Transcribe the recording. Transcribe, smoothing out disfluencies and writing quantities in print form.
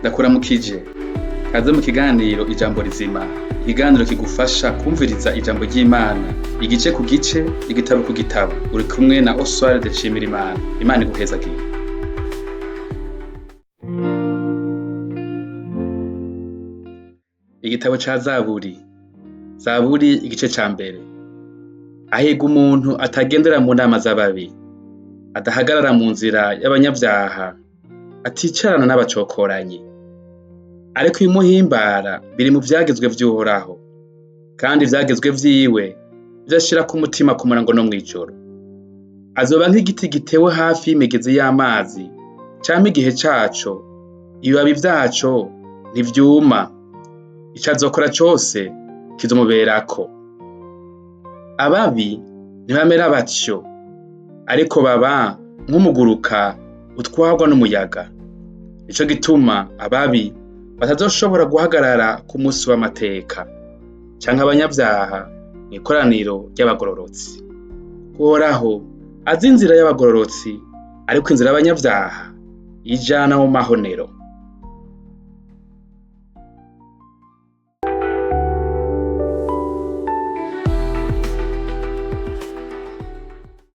Ndakuramukije, kaze mu kiganiro Ijambo Rizima, ikiganiro kigufasha kwumviriza ijambo ry'Imana igice ku gice, igitabo ku gitabo. Uri kumwe na Oswald Nshimirimana. Imana iguhezagire. Igitabo ca Zaburi, Zaburi igice ca mbere. Hahirwa umuntu atagendera mu nama z'ababi, adahagarara mu nzira y'abanyabyaha, aticarana n'abacokoranyi. Ariko ibimuhimbara biri mu vyagezwe vy'Uhoraho, kandi ivyagezwe vyiwe vyashira ku mutima ku murango no mw'ijoro. Azoba nk'igiti gitewe hafi y'imigezi y'amazi, cama igihe caco, ibibabi vyaco ntivyuma, ico azokora cose kizomuberako. Ababi ntibamera batyo, ariko baba nk'umuguruka utwarwa n'umuyaga. Nico gituma ababi batazoshobora guhagarara ku musi w'amateka, canke abanyabyaha mw'ikoraniro ry'abagororotsi. Uhoraho azi inzira y'abagororotsi, ariko inzira y'abanyabyaha ijana mu mahonero.